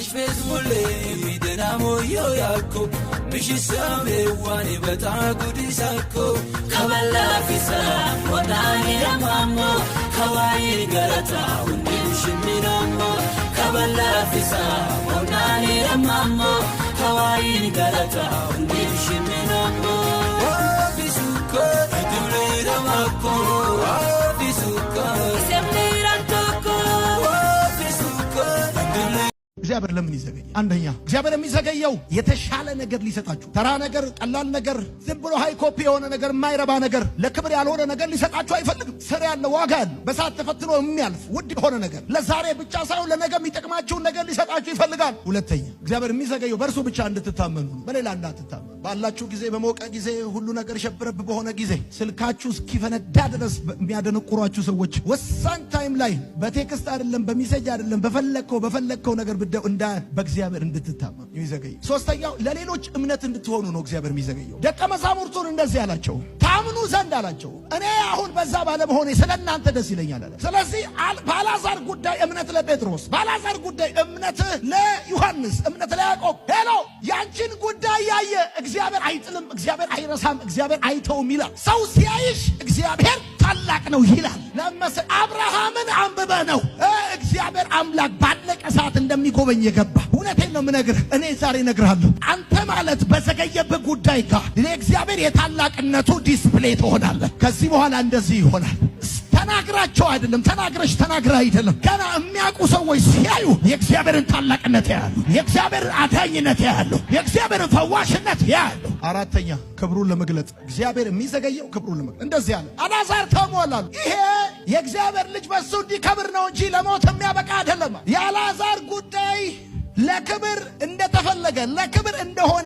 Midenamo yo yako Mishisame wani bata gudisako Kabala fisa wadani ramamo Kawaii garata undi shiminamo Kabala fisa wadani ramamo Kawaii garata undi shiminamo Wabisuko idule ramako Wabisuko Semniran toko Wabisuko idule እግዚአብሔር ለምን ይዘገያል? አንደኛ እግዚአብሔር የሚዘገየው የተሻለ ነገር ሊሰጣችሁ፣ ተራ ነገር፣ ቀላል ነገር፣ ዝም ብሎ high copy የሆነ ነገር፣ የማይረባ ነገር፣ ለክብር ያልሆነ ነገር ሊሰጣችሁ አይፈልግም። ስር ያለ፣ ዋጋ ያለው፣ በሳት ተፈትኖ የሚያልፍ ውድ የሆነ ነገር፣ ለዛሬ ብቻ ሳይሆን ለነገ የሚጠቅማችሁን ነገር ሊሰጣችሁ ይፈልጋል። ሁለተኛ እግዚአብሔር የሚዘገየው በእርሱ ብቻ እንድትታመኑ ነው፣ በሌላ እንዳትታመኑ። ባላችሁ ጊዜ፣ በሞቀ ጊዜ፣ ሁሉ ነገር ሸብረብ በሆነ ጊዜ፣ ስልካችሁ እስኪፈነዳ ድረስ የሚያደነቁሯችሁ ሰዎች ወሳኝ time ላይ በ text አይደለም፣ በ message አይደለም፣ በፈለግከው ነገር ብደው እንዳ በእግዚአብሔር እንድትታመኑ የሚዘገየው። ሶስተኛው ለሌሎች እምነት እንድትሆኑ ነው እግዚአብሔር የሚዘገየው። ደቀ መዛሙርቱን እንደዚህ አላቸው፣ ታምኑ ዘንድ አላቸው። እኔ አሁን በዛ ባለመሆኔ ስለ እናንተ ደስ ይለኛል አለ። ስለዚህ በአልዓዛር ጉዳይ እምነት ለጴጥሮስ፣ በአልዓዛር ጉዳይ እምነት ለዮሐንስ፣ እምነት ለያዕቆብ። Hello፣ ያንቺን ጉዳይ ያየ እግዚአብሔር አይጥልም፣ እግዚአብሔር አይረሳም፣ እግዚአብሔር አይተውም ይላል። ሰው ሲያይሽ እግዚአብሔር ታላቅ ነው ይላል። ለመሰ አብርሃምን አንብበህ ነው እግዚአብሔር አምላክ ባለቀ ሰዓት እንደሚጎበኝ የገባ። እውነቴን ነው የምነግርህ። እኔ ዛሬ እነግርሃለሁ። አንተ ማለት በዘገየብህ ጉዳይ ጋር ለእግዚአብሔር የታላቅነቱ display ትሆናለህ። ከዚህ በኋላ እንደዚህ ይሆናል። ተናግራቸው አይደለም፣ ተናግረሽ ተናግረህ አይደለም። ገና የሚያውቁ ሰዎች ሲያዩ የእግዚአብሔርን ታላቅነት ያያሉ፣ የእግዚአብሔርን አዳኝነት ያያሉ፣ የእግዚአብሔርን ፈዋሽነት ያያሉ። አራተኛ ክብሩን ለመግለጽ፣ እግዚአብሔር የሚዘገየው ክብሩን ለመግለጽ። እንደዚህ አለ፣ አልዓዛር ታሟል አሉ። ይሄ የእግዚአብሔር ልጅ በሱ እንዲከብር ነው እንጂ ለሞት የሚያበቃ አይደለም። የአልዓዛር ጉዳይ ለክብር እንደተፈለገ፣ ለክብር እንደሆነ